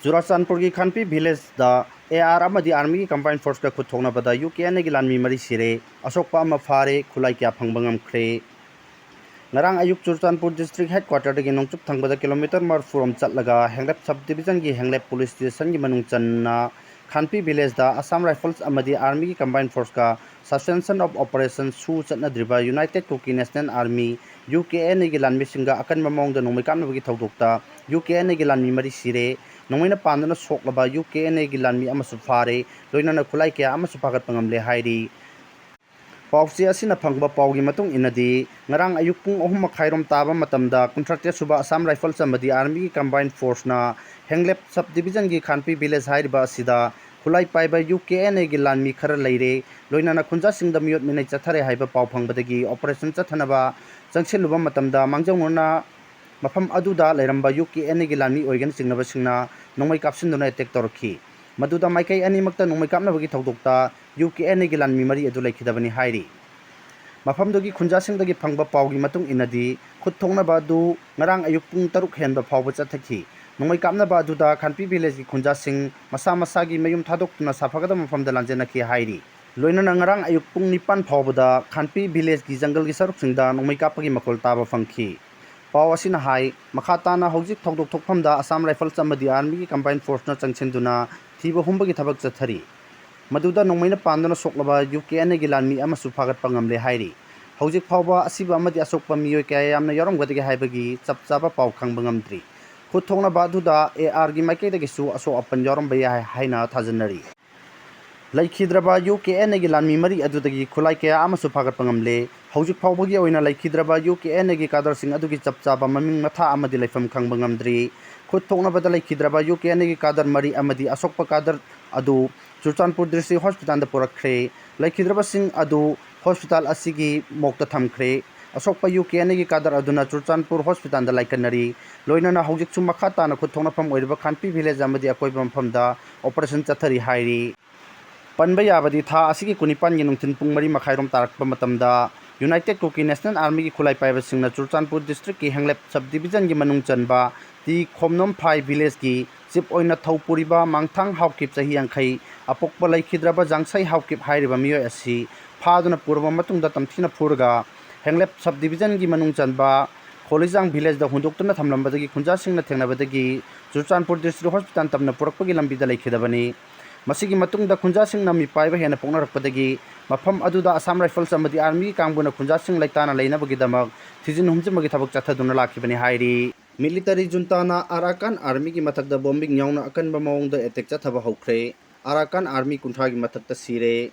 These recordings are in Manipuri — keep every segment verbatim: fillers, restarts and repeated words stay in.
ꯆꯨꯔꯥꯆꯥꯟꯄꯨꯔꯒꯤ ꯈꯥꯟꯄꯤ ꯚꯤꯂꯦꯖꯇ ꯑꯦ ꯑꯥꯔ ꯑꯃꯗꯤ ꯑꯥꯔꯃꯤꯒꯤ ꯀꯝꯕꯥꯏꯟ ꯐꯣꯔꯁꯀ ꯈꯨꯠ ꯊꯣꯛꯅꯕꯗ ꯌꯨ ꯀꯦ ꯑꯦꯟ ꯑꯦꯒꯤ ꯂꯥꯟꯃꯤ ꯃꯔꯤ ꯁꯤꯔꯦ, ꯑꯁꯣꯛꯄ ꯑꯃ ꯐꯥꯔꯦ, ꯈꯨꯠꯂꯥꯏ ꯀꯌꯥ ꯐꯪꯕ ꯉꯝꯈ꯭ꯔꯦ꯫ ꯉꯔꯥꯡ ꯑꯌꯨꯛ ꯆꯨꯔꯆꯥꯟꯄꯨꯔ ꯗꯤꯁꯇ꯭ꯔꯤꯛ ꯍꯦꯗꯀ꯭ꯋꯥꯇꯔꯗꯒꯤ ꯅꯣꯡꯆꯨꯞ ꯊꯪꯕꯗ ꯀꯤꯂꯣꯃꯤꯇꯔ ꯃꯔꯤꯐꯨ ꯔꯣꯝ ꯆꯠꯂꯒ ꯍꯦꯡꯂꯦꯞ ꯁꯕ ꯗꯤꯕꯤꯖꯟꯒꯤ ꯍꯦꯡꯂꯦꯞ ꯄꯨꯂꯤꯁ ꯁ꯭ꯇꯦꯁꯟꯒꯤ ꯃꯅꯨꯡ ꯆꯟꯅ ꯈꯥꯟꯄꯤ ꯚꯤꯂꯦꯖꯇ ꯑꯁꯥꯝ ꯔꯥꯏꯐꯜꯁ ꯑꯃꯗꯤ ꯑꯥꯔꯃꯤꯒꯤ ꯀꯝꯕꯥꯏꯟ ꯐꯣꯔꯁꯀ Suspension of Operation ꯁꯨ ꯆꯠꯅꯗ꯭ꯔꯤꯕ united Kuki national army, U K N ꯑꯦꯒꯤ ꯂꯥꯟꯃꯤꯁꯤꯡꯒ ꯑꯀꯟꯕ ꯃꯑꯣꯡꯗ ꯅꯣꯡꯃꯩ ꯀꯥꯞꯅꯕꯒꯤ ꯊꯧꯗꯣꯛꯇ ꯌꯨ ꯀꯦ ꯑꯦꯟ ꯑꯦꯒꯤ ꯂꯥꯟꯃꯤ ꯃꯔꯤ ꯁꯤꯔꯦ, ꯅꯣꯡꯃꯩꯅ ꯄꯥꯟꯗꯨꯅ ꯁꯣꯛꯂꯕ ꯌꯨ ꯀꯦ ꯑꯦꯟ ꯑꯦꯒꯤ ꯂꯥꯟꯃꯤ ꯑꯃꯁꯨ ꯐꯥꯔꯦ, ꯂꯣꯏꯅꯅ ꯈꯨꯠꯂꯥꯏ ꯀꯌꯥ ꯑꯃꯁꯨ ꯐꯥꯒꯠꯄ ꯉꯝꯂꯦ ꯍꯥꯏꯔꯤ꯫ ꯄꯥꯎꯆꯦ ꯑꯁꯤꯅ ꯐꯪꯕ ꯄꯥꯎꯒꯤ ꯃꯇꯨꯡ ꯏꯟꯅꯗꯤ, ꯉꯔꯥꯡ ꯑꯌꯨꯛ ꯄꯨꯡ ꯑꯍꯨꯝ ꯃꯈꯥꯏꯔꯣꯝ ꯇꯥꯕ ꯃꯇꯝꯗ ꯀꯨꯟꯊ꯭ꯔꯥ ꯇꯔꯦꯠ ꯁꯨꯕ ꯑꯁꯥꯝ ꯔꯥꯏꯐꯜꯁ ꯑꯃꯗꯤ ꯑꯥꯔꯃꯤꯒꯤ ꯀꯝꯕꯥꯏꯟ ꯐꯣꯔꯁꯅ ꯍꯦꯡꯂꯦꯞ ꯁꯕ ꯗꯤꯕꯤꯖꯟꯒꯤ ꯈꯥꯟꯄꯤ ꯚꯤꯂꯦꯖ ꯍꯥꯏꯔꯤꯕ ꯑꯁꯤꯗ ꯈꯨꯠꯂꯥꯏ ꯄꯥꯏꯕ ꯌꯨ ꯀꯦ ꯑꯦꯟ ꯑꯦꯒꯤ ꯂꯥꯟꯃꯤ ꯈꯔ ꯂꯩꯔꯦ, ꯂꯣꯏꯅꯅ ꯈꯨꯟꯖꯥꯁꯤꯡꯗ ꯃꯤꯑꯣꯠ ꯃꯤꯅꯩ ꯆꯠꯊꯔꯦ ꯍꯥꯏꯕ ꯄꯥꯎ ꯐꯪꯕꯗꯒꯤ ꯑꯣꯄꯔꯦꯁꯟ ꯆꯠꯊꯅꯕ ꯆꯪꯁꯤꯜꯂꯨꯕ ꯃꯇꯝꯗ, ꯃꯥꯡꯖꯧꯅꯅ ꯃꯐꯝ ꯑꯗꯨꯗ ꯂꯩꯔꯝꯕ ꯌꯨ ꯀꯦ ꯑꯦꯟ ꯑꯦꯒꯤ ꯂꯥꯟꯃꯤ ꯑꯣꯏꯒꯅꯤ ꯆꯤꯡꯅꯕꯁꯤꯡꯅ ꯅꯣꯡꯃꯩ ꯀꯥꯞꯁꯤꯟꯗꯨꯅ ꯑꯦꯇꯦꯛ ꯇꯧꯔꯛꯈꯤ꯫ ꯃꯗꯨꯗ ꯃꯥꯏꯀꯩ ꯑꯅꯤꯃꯛꯇ ꯅꯣꯡꯃꯩ ꯀꯥꯞꯅꯕꯒꯤ ꯊꯧꯗꯣꯛꯇ ꯌꯨ ꯀꯦ ꯑꯦꯟ ꯑꯦꯒꯤ ꯂꯥꯟꯃꯤ ꯃꯔꯤ ꯑꯗꯨ ꯂꯩꯈꯤꯗꯕꯅꯤ ꯍꯥꯏꯔꯤ꯫ ꯃꯐꯝꯗꯨꯒꯤ ꯈꯨꯟꯖꯥꯁꯤꯡꯗꯒꯤ ꯐꯪꯕ ꯄꯥꯎꯒꯤ ꯃꯇꯨꯡ ꯏꯟꯅꯗꯤ, ꯈꯨꯠ ꯊꯣꯛꯅꯕ ꯑꯗꯨ ꯉꯔꯥꯡ ꯑꯌꯨꯛ ꯄꯨꯡ ꯇꯔꯨꯛ ꯍꯦꯟꯕ ꯐꯥꯎꯕ ꯆꯠꯊꯈꯤ꯫ ꯅꯣꯡꯃꯩ ꯀꯥꯞꯅꯕ ꯑꯗꯨꯗ ꯈꯥꯟꯄꯤ ꯚꯤꯂꯦꯖꯀꯤ ꯈꯨꯟꯖꯥꯁꯤꯡ ꯃꯁꯥ ꯃꯁꯥꯒꯤ ꯃꯌꯨꯝ ꯊꯥꯗꯣꯛꯇꯨꯅ ꯁꯥꯐꯒꯗꯕ ꯃꯐꯝꯗ ꯂꯥꯟꯖꯦꯟꯅꯈꯤ ꯍꯥꯏꯔꯤ꯫ ꯂꯣꯏꯅꯅ ꯉꯔꯥꯡ ꯑꯌꯨꯛ ꯄꯨꯡ ꯅꯤꯄꯥꯟ ꯐꯥꯎꯕꯗ ꯈꯥꯟꯄꯤ ꯚꯤꯂꯦꯖꯀꯤ ꯖꯪꯒꯜꯒꯤ ꯁꯔꯨꯛꯁꯤꯡꯗ ꯅꯣꯡꯃꯩ ꯀꯥꯞꯄꯒꯤ ꯃꯈꯣꯜ ꯇꯥꯕ ꯐꯪꯈꯤ꯫ ꯄꯥꯎ ꯑꯁꯤꯅ ꯍꯥꯏ, ꯃꯈꯥ ꯇꯥꯅ ꯍꯧꯖꯤꯛ ꯊꯧꯗꯣꯛ ꯊꯣꯛꯐꯝꯗ ꯑꯁꯥꯝ ꯔꯥꯏꯐꯜꯁ ꯑꯃꯗꯤ ꯑꯥꯔꯃꯤꯒꯤ ꯀꯝꯕꯥꯏꯟ ꯐꯣꯔꯁꯅ ꯆꯪꯁꯤꯟꯗꯨꯅ ꯊꯤꯕ ꯍꯨꯝꯕꯒꯤ ꯊꯕꯛ ꯆꯠꯊꯔꯤ꯫ ꯃꯗꯨꯗ ꯅꯣꯡꯃꯩꯅ ꯄꯥꯟꯗꯨꯅ ꯁꯣꯛꯂꯕ ꯌꯨ ꯀꯦ ꯑꯦꯟ ꯑꯦꯒꯤ ꯂꯥꯟꯃꯤ ꯑꯃꯁꯨ ꯐꯥꯒꯠꯄ ꯉꯝꯂꯦ ꯍꯥꯏꯔꯤ꯫ ꯍꯧꯖꯤꯛ ꯐꯥꯎꯕ ꯑꯁꯤꯕ ꯑꯃꯗꯤ ꯑꯁꯣꯛꯄ ꯃꯤꯑꯣꯏ ꯀꯌꯥ ꯌꯥꯝꯅ ꯌꯥꯎꯔꯝꯒꯗꯒꯦ ꯍꯥꯏꯕꯒꯤ ꯆꯞ ꯆꯥꯕ ꯄꯥꯎ ꯈꯪꯕ ꯉꯝꯗ꯭ꯔꯤ꯫ ꯈꯨꯠ ꯊꯣꯛꯅꯕ ꯑꯗꯨꯗ ꯑꯦ ꯑꯥꯔꯒꯤ ꯃꯥꯏꯀꯩꯗꯒꯤꯁꯨ ꯑꯁꯣꯛ ꯑꯄꯟ ꯌꯥꯎꯔꯝꯕ ꯌꯥꯏ ꯍꯥꯏꯅ ꯊꯥꯖꯅꯔꯤ꯫ ꯂꯩꯈꯤꯗ꯭ꯔꯕ ꯌꯨ ꯀꯦ ꯑꯦꯟ ꯑꯦꯒꯤ ꯂꯥꯟꯃꯤ ꯃꯔꯤ ꯑꯗꯨꯗꯒꯤ ꯈꯨꯠꯂꯥꯏ ꯀꯌꯥ ꯑꯃꯁꯨ ꯐꯥꯒꯠꯄ ꯉꯝꯂꯦ꯫ ꯍꯧꯖꯤꯛ ꯐꯥꯎꯕꯒꯤ ꯑꯣꯏꯅ ꯂꯩꯈꯤꯗ꯭ꯔꯕ ꯌꯨ ꯀꯦ ꯑꯦꯟ ꯑꯦꯒꯤ ꯀꯥꯗꯔꯁꯤꯡ ꯑꯗꯨꯒꯤ ꯆꯞ ꯆꯥꯕ ꯃꯃꯤꯡ ꯃꯊꯥ ꯑꯃꯗꯤ ꯂꯩꯐꯝ ꯈꯪꯕ ꯉꯝꯗ꯭ꯔꯤ꯫ ꯈꯨꯠ ꯊꯣꯛꯅꯕꯗ ꯂꯩꯈꯤꯗ꯭ꯔꯕ ꯌꯨ ꯀꯦ ꯑꯦꯟ ꯑꯦꯒꯤ ꯀꯥꯗꯔ ꯃꯔꯤ ꯑꯃꯗꯤ ꯑꯁꯣꯛꯄ ꯀꯥꯗꯔ ꯑꯗꯨ ꯆꯨꯔꯆꯥꯟꯄꯨꯔ ꯗꯤꯁꯇ꯭ꯔꯤꯛ ꯍꯣꯁꯄꯤꯇꯥꯜꯗ ꯄꯨꯔꯛꯈ꯭ꯔꯦ꯫ ꯂꯩꯈꯤꯗ꯭ꯔꯕꯁꯤꯡ ꯑꯗꯨ ꯍꯣꯁꯄꯤꯇꯥꯜ ꯑꯁꯤꯒꯤ ꯃꯣꯛꯇ ꯊꯝꯈ꯭ꯔꯦ꯫ ꯑꯁꯣꯛꯄ ꯌꯨ ꯀꯦ ꯑꯦꯟ ꯑꯦꯒꯤ ꯀꯥꯗꯔ ꯑꯗꯨꯅ ꯆꯨꯔꯆꯥꯟꯄꯨꯔ ꯍꯣꯁꯄꯤꯇꯥꯜꯗ ꯂꯥꯏꯀꯠꯅꯔꯤ꯫ ꯂꯣꯏꯅꯅ ꯍꯧꯖꯤꯛꯁꯨ ꯃꯈꯥ ꯇꯥꯅ ꯈꯨꯠ ꯊꯣꯛꯅꯐꯝ ꯑꯣꯏꯔꯤꯕ ꯈꯥꯟꯄꯤ ꯚꯤꯂꯦꯖ ꯑꯃꯗꯤ ꯑꯀꯣꯏꯕ ꯃꯐꯝꯗ ꯑꯣꯄꯔꯦꯁꯟ ꯆꯠꯊꯔꯤ ꯍꯥꯏꯔꯤ꯫ ꯄꯟꯕ ꯌꯥꯕꯗꯤ, ꯊꯥ ꯑꯁꯤꯒꯤ ꯀꯨꯟꯅꯤꯄꯥꯟꯒꯤ ꯅꯨꯡꯊꯤꯜ ꯄꯨꯡ ꯃꯔꯤ ꯃꯈꯥꯏꯔꯣꯝ ꯇꯥꯔꯛꯄ ꯃꯇꯝꯗ ꯌꯨꯅꯥꯏꯇꯦꯗ ꯀꯨꯀꯤ ꯅꯦꯁꯅꯦꯜ ꯑꯥꯔꯃꯤꯒꯤ ꯈꯨꯠꯂꯥꯏ ꯄꯥꯏꯕꯁꯤꯡꯅ ꯆꯨꯔꯆꯥꯟꯄꯨꯔ ꯗꯤꯁꯇ꯭ꯔꯤꯛꯀꯤ ꯍꯦꯡꯂꯦꯞ ꯁꯕ ꯗꯤꯕꯤꯖꯟꯒꯤ ꯃꯅꯨꯡ ꯆꯟꯕ ꯇꯤ ꯈꯣꯝꯅꯣꯝꯐꯥꯏ ꯚꯤꯂꯦꯖꯀꯤ ꯆꯤꯞ ꯑꯣꯏꯅ ꯊꯧ ꯄꯨꯔꯤꯕ ꯃꯥꯡꯊꯥꯡ ꯍꯥꯎꯀꯤꯞ, ꯆꯍꯤ ꯌꯥꯡꯈꯩ, ꯑꯄꯣꯛꯄ ꯂꯩꯈꯤꯗ꯭ꯔꯕ ꯖꯥꯡꯁꯩ ꯍꯥꯎꯀꯤꯞ ꯍꯥꯏꯔꯤꯕ ꯃꯤꯑꯣꯏ ꯑꯁꯤ ꯐꯥꯗꯨꯅ ꯄꯨꯔꯕ ꯃꯇꯨꯡꯗ ꯇꯝꯊꯤꯅ ꯐꯨꯔꯒ ꯍꯦꯡꯂꯦꯞ ꯁꯕ ꯗꯤꯕꯤꯖꯟꯒꯤ ꯃꯅꯨꯡ ꯆꯟꯕ ꯈꯣꯂꯤꯖꯥꯡ ꯚꯤꯂꯦꯖꯗ ꯍꯨꯟꯗꯣꯛꯇꯨꯅ ꯊꯝꯂꯝꯕꯗꯒꯤ ꯈꯨꯟꯖꯥꯁꯤꯡꯅ ꯊꯦꯡꯅꯕꯗꯒꯤ ꯆꯨꯔꯆꯥꯟꯄꯨꯔ ꯗꯤꯁꯇ꯭ꯔꯤꯛ ꯍꯣꯁꯄꯤꯇꯥꯜ ꯇꯝꯅ ꯄꯨꯔꯛꯄꯒꯤ ꯂꯝꯕꯤꯗ ꯂꯩꯈꯤꯗꯕꯅꯤ꯫ ꯃꯁꯤꯒꯤ ꯃꯇꯨꯡꯗ ꯈꯨꯟꯖꯥꯁꯤꯡꯅ ꯃꯤꯄꯥꯏꯕ ꯍꯦꯟꯅ ꯄꯣꯛꯅꯔꯛꯄꯗꯒꯤ ꯃꯐꯝ ꯑꯗꯨꯗ ꯑꯁꯥꯝ ꯔꯥꯏꯐꯜꯁ ꯑꯃꯗꯤ ꯑꯥꯔꯃꯤꯒꯤ ꯀꯥꯡꯕꯨꯅ ꯈꯨꯟꯖꯥꯁꯤꯡ ꯂꯩꯇꯥꯅ ꯂꯩꯅꯕꯒꯤꯗꯃꯛ ꯊꯤꯖꯤꯟ ꯍꯨꯝꯖꯤꯟꯕꯒꯤ ꯊꯕꯛ ꯆꯠꯊꯗꯨꯅ ꯂꯥꯛꯈꯤꯕꯅꯤ ꯍꯥꯏꯔꯤ꯫ ꯃꯤꯂꯤꯇꯔꯤ ꯖꯨꯟꯇꯥꯅ ꯑꯔꯥꯀꯥꯟ ꯑꯥꯔꯃꯤꯒꯤ ꯃꯊꯛꯇ ꯕꯣꯝꯕꯤꯡ ꯌꯥꯎꯅ ꯑꯀꯟꯕ ꯃꯑꯣꯡꯗ ꯑꯦꯇꯦꯛ ꯆꯠꯊꯕ ꯍꯧꯈ꯭ꯔꯦ꯫ ꯑꯔꯥꯀꯥꯟ ꯑꯥꯔꯃꯤ ꯀꯨꯟꯊ꯭ꯔꯥꯒꯤ ꯃꯊꯛꯇ ꯁꯤꯔꯦ꯫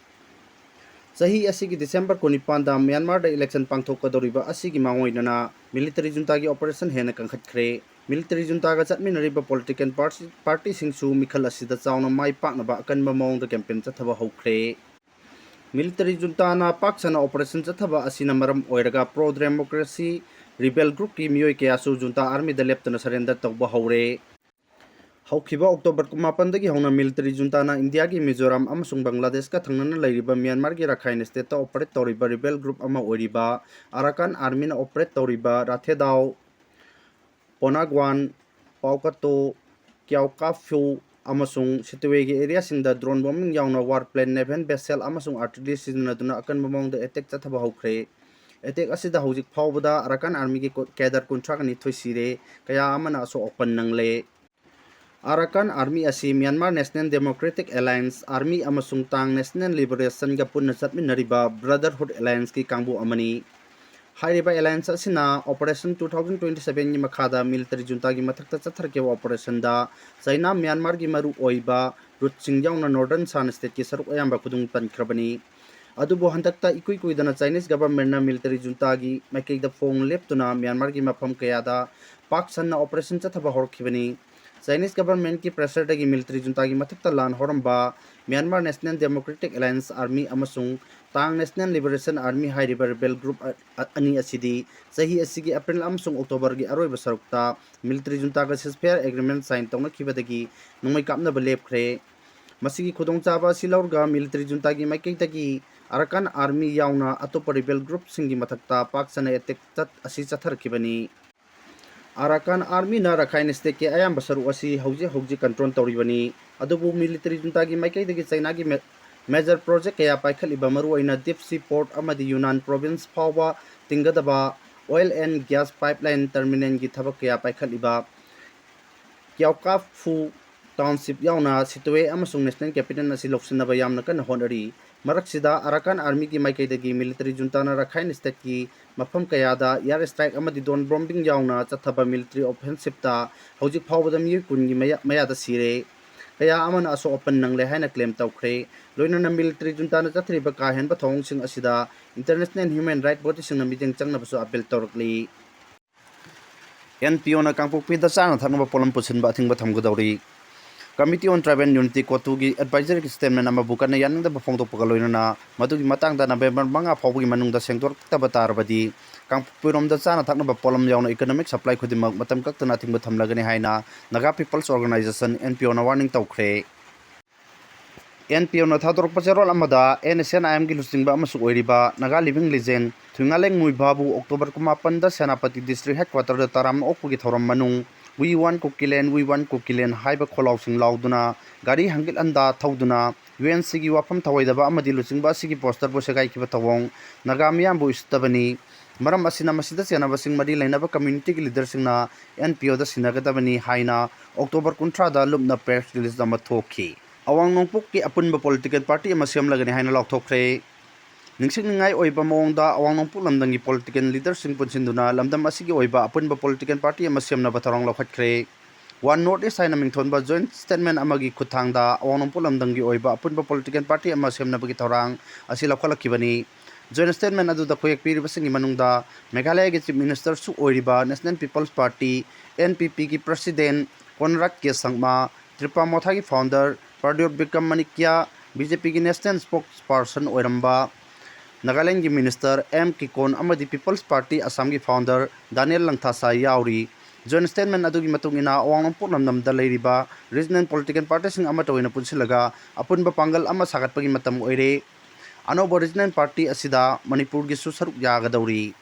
ꯆꯍꯤ ꯑꯁꯤꯒꯤ ꯗꯤꯁꯦꯝꯕꯔ ꯀꯨꯟꯅꯤꯄꯥꯟꯗ ꯃ꯭ꯌꯥꯟꯃꯥꯔꯗ ꯏꯂꯦꯛꯁꯟ ꯄꯥꯡꯊꯣꯛꯀꯗꯧꯔꯤꯕ ꯑꯁꯤꯒꯤ ꯃꯥꯡꯑꯣꯏꯅꯅ ꯃꯤꯂꯤꯇꯔꯤ ꯖꯨꯟꯇꯥꯒꯤ ꯑꯣꯄꯔꯦꯁꯟ ꯍꯦꯟꯅ ꯀꯟꯈꯠꯈ꯭ꯔꯦ꯫ ꯃꯤꯂꯤꯇꯔꯤ ꯖꯨꯟꯇꯥꯒ ꯆꯠꯃꯤꯟꯅꯔꯤꯕ ꯄꯣꯂꯤꯇꯤꯀꯦꯜ ꯄꯥꯔꯇꯤ-, ꯄꯥꯔꯇꯤꯁꯤꯡꯁꯨ ꯃꯤꯈꯜ ꯑꯁꯤꯗ ꯆꯥꯎꯅ ꯃꯥꯏ ꯄꯥꯛꯅꯕ ꯑꯀꯟꯕ ꯃꯑꯣꯡꯗ ꯀꯦꯝꯄꯦꯟ ꯆꯠꯊꯕ ꯍꯧꯈ꯭ꯔꯦ꯫ ꯃꯤꯂꯤꯇꯔꯤ ꯖꯨꯟꯇꯥꯅ ꯄꯥꯛ ꯁꯟꯅ ꯑꯣꯄꯔꯦꯁꯟ ꯆꯠꯊꯕ ꯑꯁꯤꯅ ꯃꯔꯝ ꯑꯣꯏꯔꯒ ꯄ꯭ꯔꯣ ꯗꯦꯃꯣꯀ꯭ꯔꯦꯁꯤ ꯔꯤꯕꯦꯜ ꯒ꯭ꯔꯨꯞꯀꯤ ꯃꯤꯑꯣꯏ ꯀꯌꯥꯁꯨ ꯖꯨꯟꯇꯥ ꯑꯥꯔꯃꯤꯗ ꯂꯦꯞꯇꯅ ꯁꯔꯦꯟꯗꯔ ꯇꯧꯕ ꯍꯧꯔꯦ꯫ ꯍꯧꯈꯤꯕ ꯑꯣꯛꯇꯣꯕꯔ ꯀꯨꯟꯃꯥꯄꯟꯗꯒꯤ ꯍꯧꯅ ꯃꯤꯂꯤꯇꯔꯤ ꯖꯨꯟꯇꯥꯅ ꯏꯟꯗꯤꯌꯥꯒꯤ ꯃꯤꯖꯣꯔꯥꯝ ꯑꯃꯁꯨꯡ ꯕꯪꯒ꯭ꯂꯥꯗꯦꯁꯀ ꯊꯪꯅꯅ ꯂꯩꯔꯤꯕ ꯃ꯭ꯌꯥꯟꯃꯥꯔꯒꯤ ꯔꯥꯈꯥꯏꯟ ꯁ꯭ꯇꯦꯠꯇ ꯑꯣꯄꯔꯦꯠ ꯇꯧꯔꯤꯕ ꯔꯤꯕꯦꯜ ꯒ꯭ꯔꯨꯞ ꯑꯃ ꯑꯣꯏꯔꯤꯕ ꯑꯔꯥꯀꯥꯟ ꯑꯥꯔꯃꯤꯅ ꯑꯣꯄꯔꯦꯠ ꯇꯧꯔꯤꯕ ꯔꯥꯊꯦꯗꯥꯎ, ꯄꯣꯅꯥꯒ꯭ꯋꯥꯟ, ꯄꯥꯎꯀꯥꯇꯣ, ꯀ꯭ꯌꯥꯎꯀꯥꯐ꯭ꯌꯨ ꯑꯃꯁꯨꯡ ꯁꯤꯇꯋꯦꯒꯤ ꯑꯦꯔꯤꯌꯥꯁꯤꯡꯗ ꯗ꯭ꯔꯣꯟ ꯕꯣꯝꯕꯤꯡ ꯌꯥꯎꯅ ꯋꯥꯔ ꯄ꯭ꯂꯦꯟ, ꯅꯦꯚꯦꯜ ꯚꯦꯁꯦꯜ ꯑꯃꯁꯨꯡ ꯑꯥꯔꯇꯤꯂꯔꯤ ꯁꯤꯖꯤꯟꯅꯗꯨꯅ ꯑꯀꯟꯕ ꯃꯑꯣꯡꯗ ꯑꯦꯇꯦꯛ ꯆꯠꯊꯕ ꯍꯧꯈ꯭ꯔꯦ꯫ ꯑꯦꯇꯦꯛ ꯑꯁꯤꯗ ꯍꯧꯖꯤꯛ ꯐꯥꯎꯕꯗ ꯑꯔꯥꯀꯥꯟ ꯑꯥꯔꯃꯤꯒꯤ ꯀꯣ-, ꯀꯦꯗꯔ ꯀꯨꯟꯊ꯭ꯔꯥꯒ ꯅꯤꯊꯣꯏ ꯁꯤꯔꯦ, ꯀꯌꯥ ꯑꯃꯅ ꯑꯁꯣꯛ ꯑꯄꯟ ꯅꯪꯂꯦ꯫ ꯑꯔꯥꯀꯥꯟ ꯑꯥꯔꯃꯤ ꯑꯁꯤ ꯃ꯭ꯌꯥꯟꯃꯥꯔ ꯅꯦꯁꯅꯦꯜ ꯗꯦꯃꯣꯀ꯭ꯔꯦꯇꯤꯛ ꯑꯦꯂꯥꯌꯟꯁ ꯑꯥꯔꯃꯤ ꯑꯃꯁꯨꯡ ꯇꯥꯡ ꯅꯦꯁꯅꯦꯜ ꯂꯤꯕꯔꯦꯁꯟꯒ ꯄꯨꯟꯅ ꯆꯠꯃꯤꯟꯅꯔꯤꯕ ꯕ꯭ꯔꯗꯔꯍꯨꯗ ꯑꯦꯂꯥꯌꯟꯁꯀꯤ ꯀꯥꯡꯕꯨ ꯑꯃꯅꯤ꯫ ꯍꯥꯏꯔꯤꯕ ꯑꯦꯂꯥꯌꯟꯁ ꯑꯁꯤꯅ ꯑꯣꯄꯔꯦꯁꯟ ꯇꯨ ꯊꯥꯎꯖꯟ ꯇ꯭ꯋꯦꯟꯇꯤ ꯁꯚꯦꯟꯒꯤ ꯃꯈꯥꯗ ꯃꯤꯂꯤꯇꯔꯤ ꯖꯨꯟꯇꯥꯒꯤ ꯃꯊꯛꯇ ꯆꯠꯊꯔꯛꯈꯤꯕ ꯑꯣꯄꯔꯦꯁꯟꯗ ꯆꯥꯏꯅꯥ ꯃ꯭ꯌꯥꯟꯃꯥꯔꯒꯤ ꯃꯔꯨ ꯑꯣꯏꯕ ꯔꯨꯠꯁꯤꯡ ꯌꯥꯎꯅ ꯅꯣꯔꯗꯔꯟ ꯁꯥꯟ ꯁ꯭ꯇꯦꯠꯀꯤ ꯁꯔꯨꯛ ꯑꯌꯥꯝꯕ ꯈꯨꯗꯨꯡ ꯄꯟꯈ꯭ꯔꯕꯅꯤ꯫ ꯑꯗꯨꯕꯨ ꯍꯟꯗꯛꯇ ꯏꯀꯨꯏ ꯀꯨꯏꯗꯅ ꯆꯥꯏꯅꯤꯁ ꯒꯚꯔꯟꯃꯦꯟꯠꯅ ꯃꯤꯂꯤꯇꯔꯤ ꯖꯨꯟꯇꯥꯒꯤ ꯃꯥꯏꯀꯩꯗ ꯐꯣꯡ ꯂꯦꯞꯇꯨꯅ ꯃ꯭ꯌꯥꯟꯃꯥꯔꯒꯤ ꯃꯐꯝ ꯀꯌꯥꯗ ꯄꯥꯛ ꯁꯟꯅ ꯑꯣꯄꯔꯦꯁꯟ ꯆꯠꯊꯕ ꯍꯧꯔꯛꯈꯤꯕꯅꯤ꯫ ꯆꯥꯏꯅꯤꯁ ꯒꯚꯔꯟꯃꯦꯟꯠꯀꯤ ꯄ꯭ꯔꯦꯁꯔꯗꯒꯤ ꯃꯤꯂꯤꯇꯔꯤ ꯖꯨꯟꯇꯥꯒꯤ ꯃꯊꯛꯇ ꯂꯥꯟ ꯍꯧꯔꯝꯕ ꯃ꯭ꯌꯥꯟꯃꯥꯔ ꯅꯦꯁꯅꯦꯜ ꯗꯦꯃꯣꯀ꯭ꯔꯦꯇꯤꯛ ꯑꯦꯂꯥꯌꯟꯁ ꯑꯥꯔꯃꯤ ꯑꯃꯁꯨꯡ ꯇꯥꯡ ꯅꯦꯁꯅꯦꯜ ꯂꯤꯕꯔꯦꯁꯟ ꯑꯥꯔꯃꯤ ꯍꯥꯏꯔꯤꯕ ꯔꯤꯕꯦꯜ ꯒ꯭ꯔꯨꯞ ꯑ-, ꯑ-, ꯑꯅꯤ ꯑꯁꯤꯗꯤ ꯆꯍꯤ ꯑꯁꯤꯒꯤ ꯑꯦꯄ꯭ꯔꯤꯜ ꯑꯃꯁꯨꯡ ꯑꯣꯛꯇꯣꯕꯔꯒꯤ ꯑꯔꯣꯏꯕ ꯁꯔꯨꯛꯇ ꯃꯤꯂꯤꯇꯔꯤ ꯖꯨꯟꯇꯥꯒ ꯁꯤꯖꯐꯥꯌꯔ ꯑꯦꯒ꯭ꯔꯤꯃꯦꯟꯠ ꯁꯥꯏꯟ ꯇꯧꯅꯈꯤꯕꯗꯒꯤ ꯅꯣꯡꯃꯩ ꯀꯥꯞꯅꯕ ꯂꯦꯞꯈ꯭ꯔꯦ꯫ ꯃꯁꯤꯒꯤ ꯈꯨꯗꯣꯡꯆꯥꯕ ꯑꯁꯤ ꯂꯧꯔꯒ ꯃꯤꯂꯤꯇꯔꯤ ꯖꯨꯟꯇꯥꯒꯤ ꯃꯥꯏꯀꯩꯗꯒꯤ ꯑꯔꯥꯀꯥꯟ ꯑꯥꯔꯃꯤ ꯌꯥꯎꯅ ꯑꯇꯣꯞꯄ ꯔꯤꯕꯦꯜ ꯒ꯭ꯔꯨꯞꯁꯤꯡꯒꯤ ꯃꯊꯛꯇ ꯄꯥꯛ ꯁꯟꯅ ꯑꯦꯇꯦꯛ ꯆꯠ-, ꯑꯁꯤ ꯆꯠꯊꯔꯛꯈꯤꯕꯅꯤ꯫ ꯑꯔꯥꯀꯥꯟ ꯑꯥꯔꯃꯤꯅ ꯔꯈꯥꯏꯟ ꯁ꯭ꯇꯦꯠꯀꯤ ꯑꯌꯥꯝꯕ ꯁꯔꯨꯛ ꯑꯁꯤ ꯍꯧꯖꯤꯛ ꯍꯧꯖꯤꯛ ꯀꯟꯇ꯭ꯔꯣꯜ ꯇꯧꯔꯤꯕꯅꯤ꯫ ꯑꯗꯨꯕꯨ ꯃꯤꯂꯤꯇꯔꯤ ꯖꯨꯟꯇꯥꯒꯤ ꯃꯥꯏꯀꯩꯗꯒꯤ ꯆꯩꯅꯥꯒꯤ ꯃꯦ-, ꯃꯦꯖꯔ ꯄ꯭ꯔꯣꯖꯦꯛ ꯀꯌꯥ ꯄꯥꯏꯈꯠꯂꯤꯕ, ꯃꯔꯨꯑꯣꯏꯅ ꯗꯤꯞ ꯁꯤ ꯄꯣꯔꯠ ꯑꯃꯗꯤ ꯌꯨꯅꯥꯟ ꯄ꯭ꯔꯣꯚꯤꯟꯁ ꯐꯥꯎꯕ ꯇꯤꯡꯒꯗꯕ ꯑꯣꯏꯜ ꯑꯦꯟ ꯒ꯭ꯌꯥꯁ ꯄꯥꯏꯞꯂꯥꯏꯟ ꯇꯔꯃꯤꯅꯦꯜꯒꯤ ꯊꯕꯛ ꯀꯌꯥ ꯄꯥꯏꯈꯠꯂꯤꯕ ꯀ꯭ꯌꯥꯎꯀꯥꯐꯨ ꯇꯥꯎꯟꯁꯤꯞ ꯌꯥꯎꯅ ꯁꯤꯇꯋꯦ ꯑꯃꯁꯨꯡ ꯅꯦꯁꯅꯦꯜ ꯀꯦꯄꯤꯇꯦꯜ ꯑꯁꯤ ꯂꯧꯁꯤꯟꯅꯕ ꯌꯥꯝꯅ ꯀꯟꯅ ꯍꯣꯠꯅꯔꯤ꯫ ꯃꯔꯛꯁꯤꯗ ꯑꯔꯥꯀꯥꯟ ꯑꯥꯔꯃꯤꯒꯤ ꯃꯥꯏꯀꯩꯗꯒꯤ ꯃꯤꯂꯤꯇꯔꯤ ꯖꯨꯟꯇꯥꯅ ꯔꯈꯥꯏꯟ ꯁ꯭ꯇꯦꯠꯀꯤ ꯃꯐꯝ ꯀꯌꯥꯗ ꯑꯦꯌꯔ ꯁ꯭ꯇ꯭ꯔꯥꯏꯛ ꯑꯃꯗꯤ ꯗ꯭ꯔꯣꯟ ꯕꯣꯝꯕꯤꯡ ꯌꯥꯎꯅ ꯆꯠꯊꯕ ꯃꯤꯂꯤꯇꯔꯤ ꯑꯣꯐꯦꯟꯁꯤꯞꯇ ꯍꯧꯖꯤꯛ ꯐꯥꯎꯕꯗ ꯃꯤꯑꯣꯏ ꯀꯨꯟꯒꯤ ꯃꯌꯥ-, ꯃꯌꯥꯗ ꯁꯤꯔꯦ꯫ ꯀꯌꯥ ꯑꯃꯅ ꯑꯁꯣꯛ ꯑꯄꯟ ꯅꯪꯂꯦ ꯍꯥꯏꯅ ꯀ꯭ꯂꯦꯝ ꯇꯧꯈ꯭ꯔꯦ꯫ ꯂꯣꯏꯅꯅ ꯃꯤꯂꯤꯇꯔꯤ ꯖꯨꯟꯇꯥꯅ ꯆꯠꯊꯔꯤꯕ ꯀꯥ ꯍꯦꯟꯕ ꯊꯧꯑꯣꯡꯁꯤꯡ ꯑꯁꯤꯗ ꯏꯟꯇꯔꯅꯦꯁꯅꯦꯜ ꯍ꯭ꯌꯨꯃꯦꯟ ꯔꯥꯏꯠ ꯕꯣꯗꯤꯁꯤꯡꯅ ꯃꯤꯠꯌꯦꯡ ꯆꯪꯅꯕꯁꯨ ꯑꯄꯤꯜ ꯇꯧꯔꯛꯂꯤ꯫ ꯑꯦꯟ ꯄꯤ ꯑꯣꯅ ꯀꯥꯡꯄꯣꯛꯄꯤꯗ ꯆꯥꯅ ꯊꯛꯅꯕ ꯄꯣꯠꯂꯝ ꯄꯨꯁꯤꯟꯕ ꯑꯊꯤꯡꯕ ꯊꯝꯒꯗꯧꯔꯤ꯫ Committee on Tribal Unity, ꯀꯣꯇꯨꯒꯤ ꯑꯦꯗꯚꯥꯏꯖꯔꯤꯒꯤ ꯁ꯭ꯇꯦꯠꯃꯦꯟ ꯑꯃꯕꯨ ꯀꯟꯅ ꯌꯥꯅꯤꯡꯗꯕ ꯐꯣꯡꯗꯣꯛꯄꯒ ꯂꯣꯏꯅꯅ ꯃꯗꯨꯒꯤ ꯃꯇꯥꯡꯗ ꯅꯕꯦꯝꯕꯔ ꯃꯉꯥ ꯐꯥꯎꯕꯒꯤ ꯃꯅꯨꯡꯗ ꯁꯦꯡꯗꯣꯛꯇꯕ ꯇꯥꯔꯕꯗꯤ ꯀꯥꯡꯄꯣꯛꯄꯤꯔꯣꯝꯗ ꯆꯥꯅ ꯊꯛꯅꯕ ꯄꯣꯠꯂꯝ ꯌꯥꯎꯅ ꯏꯀꯣꯅꯣꯃꯤꯛ ꯁꯄ꯭ꯂꯥꯏ ꯈꯨꯗꯤꯡꯃꯛ ꯃꯇꯝ ꯀꯛꯇꯅ ꯑꯊꯤꯡꯕ ꯊꯝꯂꯒꯅꯤ ꯍꯥꯏꯅ Naga peoples organisation, N P ꯑꯣꯅ ꯋꯥꯔꯅꯤꯡ ꯇꯧꯈ꯭ꯔꯦ꯫ ꯑꯦꯟ ꯄꯤ ꯑꯣꯅ ꯊꯥꯗꯣꯔꯛꯄ ꯆꯦꯔꯣꯜ ꯑꯃꯗ ꯑꯦꯟ ꯑꯦꯁ ꯑꯦꯟ ꯑꯥꯏ ꯑꯦꯝꯒꯤ ꯂꯨꯆꯤꯡꯕ ꯑꯃꯁꯨ ꯑꯣꯏꯔꯤꯕ ꯅꯥꯒꯥ ꯂꯤꯚꯤꯡ ꯂꯤꯖꯦꯟ ꯊꯨꯏꯉꯥꯂꯦꯡ ꯃꯨꯏꯚꯥꯕꯨ ꯑꯣꯛꯇꯣꯕꯔ ꯀꯨꯟꯃꯥꯄꯟꯗ ꯁꯦꯅꯥꯄꯇꯤ ꯗꯤꯁꯇ꯭ꯔꯤꯛ ꯍꯦꯗꯀ꯭ꯋꯥꯇꯔꯗ ꯇꯔꯥꯝꯅ ꯑꯣꯛꯄꯒꯤ ꯊꯧꯔꯝ ꯃꯅꯨꯡ "We want Kukiland, we want Kukiland" ꯍꯥꯏꯕ ꯈꯣꯜꯂꯥꯎꯁꯤꯡ ꯂꯥꯎꯗꯨꯅ ꯒꯥꯔꯤ ꯍꯪꯒꯤꯠ ꯍꯟꯗꯥ ꯊꯧꯗꯨꯅ ꯌꯨ ꯑꯦꯟ ꯁꯤꯒꯤ ꯋꯥꯐꯝ ꯊꯧꯑꯣꯏꯗꯕ ꯑꯃꯗꯤ ꯂꯨꯆꯤꯡꯕ ꯑꯁꯤꯒꯤ ꯄꯣꯁꯇꯔꯕꯨ ꯁꯦꯒꯥꯏꯈꯤꯕ ꯊꯧꯑꯣꯡ ꯅꯥꯒꯥ ꯃꯤꯌꯥꯝꯕꯨ ꯎꯁꯤꯠꯇꯕꯅꯤ꯫ ꯃꯔꯝ ꯑꯁꯤꯅ ꯃꯁꯤꯗ ꯆꯦꯟꯅꯕꯁꯤꯡ ꯃꯔꯤ ꯂꯩꯅꯕ ꯀꯝꯃ꯭ꯌꯨꯅꯤꯇꯤꯒꯤ ꯂꯤꯗꯔꯁꯤꯡꯅ ꯑꯦꯟ ꯄꯤ ꯑꯣꯗ ꯁꯤꯟꯅꯒꯗꯕꯅꯤ ꯍꯥꯏꯅ ꯑꯣꯛꯇꯣꯕꯔ ꯀꯨꯟꯊ꯭ꯔꯥꯗ ꯂꯨꯞꯅ ꯄ꯭ꯔꯦꯁ ꯔꯤꯂꯤꯖ ꯑꯃ ꯊꯣꯛꯈꯤ꯫ ꯑꯋꯥꯡ ꯅꯣꯡꯄꯣꯛꯀꯤ ꯑꯄꯨꯟꯕ ꯄꯣꯂꯤꯇꯤꯀꯦꯜ ꯄꯥꯔꯇꯤ ꯑꯃ ꯁꯦꯝꯂꯒꯅꯤ ꯍꯥꯏꯅ ꯂꯥꯎꯊꯣꯛꯈ꯭ꯔꯦ꯫ ꯅꯤꯡꯁꯤꯡꯅꯤꯡꯉꯥꯏ ꯑꯣꯏꯕ ꯃꯑꯣꯡꯗ ꯑꯋꯥꯡ ꯅꯣꯡꯄꯣꯛ ꯂꯝꯗꯝꯒꯤ ꯄꯣꯂꯤꯇꯤꯀꯦꯜ ꯂꯤꯗꯔꯁꯤꯡ ꯄꯨꯟꯁꯤꯟꯗꯨꯅ ꯂꯝꯗꯝ ꯑꯁꯤꯒꯤ ꯑꯣꯏꯕ ꯑꯄꯨꯟꯕ ꯄꯣꯂꯤꯇꯤꯀꯦꯜ ꯄꯥꯔꯇꯤ ꯑꯃ ꯁꯦꯝꯅꯕ ꯊꯧꯔꯥꯡ ꯂꯧꯈꯠꯈ꯭ꯔꯦ꯫ ꯋꯥꯟ ꯅꯣꯔꯠ ꯏꯁ ꯍꯥꯏꯅ ꯃꯤꯡꯊꯣꯟꯕ ꯖꯣꯏꯟꯠ ꯁ꯭ꯇꯦꯠꯃꯦꯟ ꯑꯃꯒꯤ ꯈꯨꯠꯊꯥꯡꯗ ꯑꯋꯥꯡ ꯅꯣꯡꯄꯣꯛ ꯂꯝꯗꯝꯒꯤ ꯑꯣꯏꯕ ꯑꯄꯨꯟꯕ ꯄꯣꯂꯤꯇꯤꯀꯦꯜ ꯄꯥꯔꯇꯤ ꯑꯃ ꯁꯦꯝꯅꯕꯒꯤ ꯊꯧꯔꯥꯡ ꯑꯁꯤ ꯂꯧꯈꯠꯂꯛꯈꯤꯕꯅꯤ꯫ ꯖꯣꯏꯟꯠ ꯁ꯭ꯇꯦꯠꯃꯦꯟ ꯑꯗꯨꯗ ꯈꯨꯌꯦꯛ ꯄꯤꯔꯤꯕꯁꯤꯡꯒꯤ ꯃꯅꯨꯡꯗ ꯃꯦꯘꯥꯂꯌꯒꯤ ꯆꯤꯐ ꯃꯤꯅꯤꯁꯇꯔꯁꯨ ꯑꯣꯏꯔꯤꯕ national people's party, N P ꯄꯤꯒꯤ ꯄ꯭ꯔꯁꯤꯗꯦꯟ ꯀꯣꯟꯔꯥꯗ ꯀꯦ ꯁꯪꯃꯥ, ꯇ꯭ꯔꯤꯄꯥ ꯃꯣꯊꯥꯒꯤ founder Pradyot Bikram Manikya, B J ꯄꯤꯒꯤ ꯅꯦꯁꯅꯦꯜ ꯁ꯭ꯄꯣꯛꯁ ꯄꯥꯔꯁꯟ ꯑꯣꯏꯔꯝꯕ ꯅꯥꯒꯥꯂꯦꯟꯒꯤ ꯃꯤꯅꯤꯁꯇꯔ ꯑꯦꯝ ꯀꯤꯀꯣꯟ ꯑꯃꯗꯤ ꯄꯤꯄꯜꯁ ꯄꯥꯔꯇꯤ ꯑꯁꯥꯝꯒꯤ ꯐꯥꯎꯟꯗꯔ ꯗꯥꯅꯤꯌꯦꯜ ꯂꯪꯊꯥꯁꯥ ꯌꯥꯎꯔꯤ꯫ ꯖꯣꯏꯟꯠ ꯁ꯭ꯇꯦꯠꯃꯦꯟ ꯑꯗꯨꯒꯤ ꯃꯇꯨꯡ ꯏꯟꯅ, ꯑꯋꯥꯡ ꯅꯣꯡꯄꯣꯛ ꯂꯝꯗꯝꯗ ꯂꯩꯔꯤꯕ ꯔꯤꯖꯅꯦꯜ ꯄꯣꯂꯤꯇꯤꯀꯦꯜ ꯄꯥꯔꯇꯤꯁꯤꯡ ꯑꯃꯠꯇ ꯑꯣꯏꯅ ꯄꯨꯟꯁꯤꯜꯂꯒ ꯑꯄꯨꯟꯕ ꯄꯥꯡꯒꯜ ꯑꯃ ꯁꯥꯒꯠꯄꯒꯤ ꯃꯇꯝ ꯑꯣꯏꯔꯦ꯫ ꯑꯅꯧꯕ ꯔꯤꯖꯅꯦꯜ ꯄꯥꯔꯇꯤ ꯑꯁꯤꯗ ꯃꯅꯤꯄꯨꯔꯒꯤꯁꯨ ꯁꯔꯨꯛ ꯌꯥꯒꯗꯧꯔꯤ꯫